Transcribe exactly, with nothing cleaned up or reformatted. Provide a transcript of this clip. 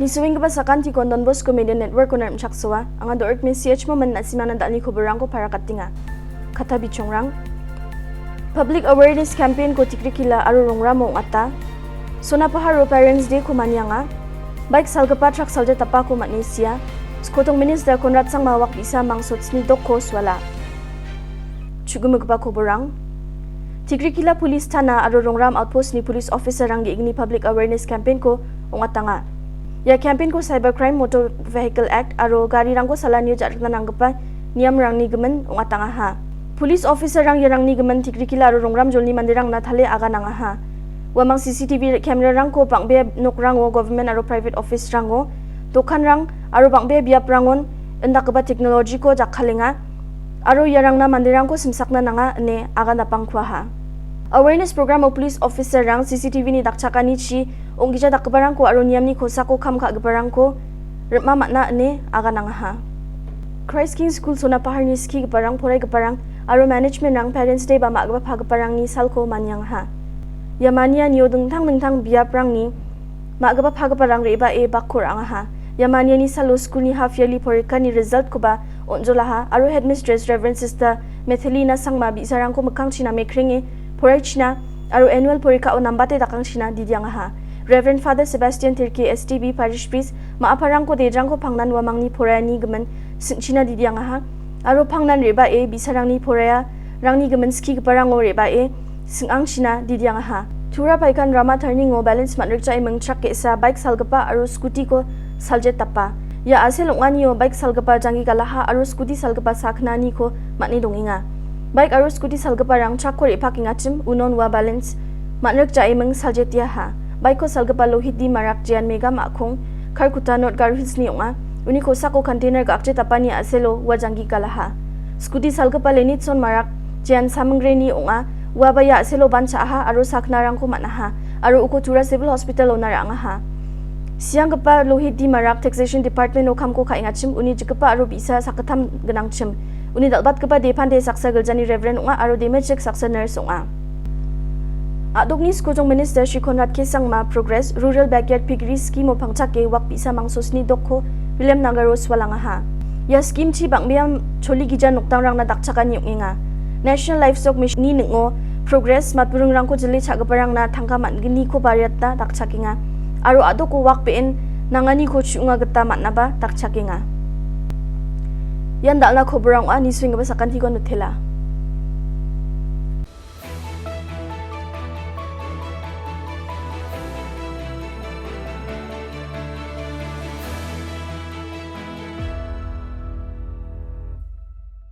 Nisuenggipa sakantikon Don Bosco Media Network-ona rimchaksoa. Anga Dorit Mesi H. Momen na·simana dal·ni koborangko parakatenga. Kata bichongrang. Public Awareness Campaign-ko Tikrikila aro rongramo ong·ata. Sonapaharo Parents Day-ko manianga. Bike salgipa trak saljatapako man·e sia. Skotong Minister Conrad Sangma wak bi·sa mangsotni dokko suala. Chu·gimigipa koborang. Tikrikila Police Thana aro Rongram Outpost-ni police officer-rang ge·gni public awareness campaign-ko ong·atanga. Ia campaign-ko Cybercrime, Motor Vehicle Act aro garirangko salanio ja·rikna nanggipa niamrangni gimin ong·atangaha. Police officer-rang iarangni gimin Tikrikila aro Rongram jolni manderangna tale aganangaha. Uamang C C T V camera-rangko bang·bea nokrango, government aro private office-rango, dokanrang aro bang·bea biaprangon indakgipa technology-ko jakkalenga aro iarangna manderangko simsakna nanga ine agan napangkuaha. Awareness program-o police officer-rang C C T V-ni dakchakanichi ong·gija dakgiparangko aro niamni kosako kam ka·giparangko rim·a man·a ine aganangaha. Christ King School Sonapaharni skigiparang, poraigiparang aro management-rang Parents Day ba ma·gipa pagiparangni salko maniangaha. Ia manianio dingtang dingtang biaprangni ma·gipa pagiparang re·bae bakko ra·angaha. Ia maniani salo skulni half yearly porikani result-koba on·jolaha aro Headmistress Reverend Sister Methelina Sangma bi·sarangko mikkangchina mekrenge poraichina aro annual porikao nambate dakangchina didiangaha. Reverend Father Sebastian Tirke, S T B Parish Priest, ma·aparangko dejrangko pangnan uamangni poraiani gimin sing·china didiangaha aro pangnan re·bae bi·sarangni poraiarangni gimin skigiparango re·bae sing·angchina didiangaha. Tura Paikan Rama Turning-o balance man·rikjae mingchrak ge·sa bike salgipa aro scooty-ko saljet dapa. Ia a·sel ong·anio bike salgipa janggi galaha aro scooty salgipa sakgnaniko man·e dongenga. Bike aro scooty salgiparang truck-ko re·pakengachim unon ua balance man·rikjae ming saljetiaha. Bike-ko salgipa Lohit D Marak, jean Megam a·kong, Kharkutta North Garo Hills-ni ong·a. Uni kosako container ga·akje dapani a·selo ua janggi galaha. Scooty salgipa Lenitson Marak, jean Samingreni ong·a. Uaba ia a·selo ban cha·aha aro sakgnarangko man·aha aro uko Tura Civil Hospital-ona ra·angaha. Sianggipa Lohit D Marak Taxation Department-o kamko ka·engachim uni jikgipa aro bi·sa sakgittam gnangchim. Uni dal·batgipa Depande saksa giljani Reverend ong·a aro Demechik saksa nurse ong·a. A·dokni skojong minister Shri Conrad K Sangma Progress Rural Backyard Piggery Scheme-o pangchake wak bi·sa mangsosni dokko William Nagaro sualangaha. Ia scheme-chi bang·bea choli gija nokdangrangna dakchakani ong·enga. National Livestock Mission-ni ning·o Progress matburingrangko jile cha·giparangna tangka man·gniko bariatna dakchakenga aro a·doko wak be·en nanganiko chu·onga gita man·aba dakchakenga. Ian dal·na koborang ong·a, nisuenggipa sakantiko notela.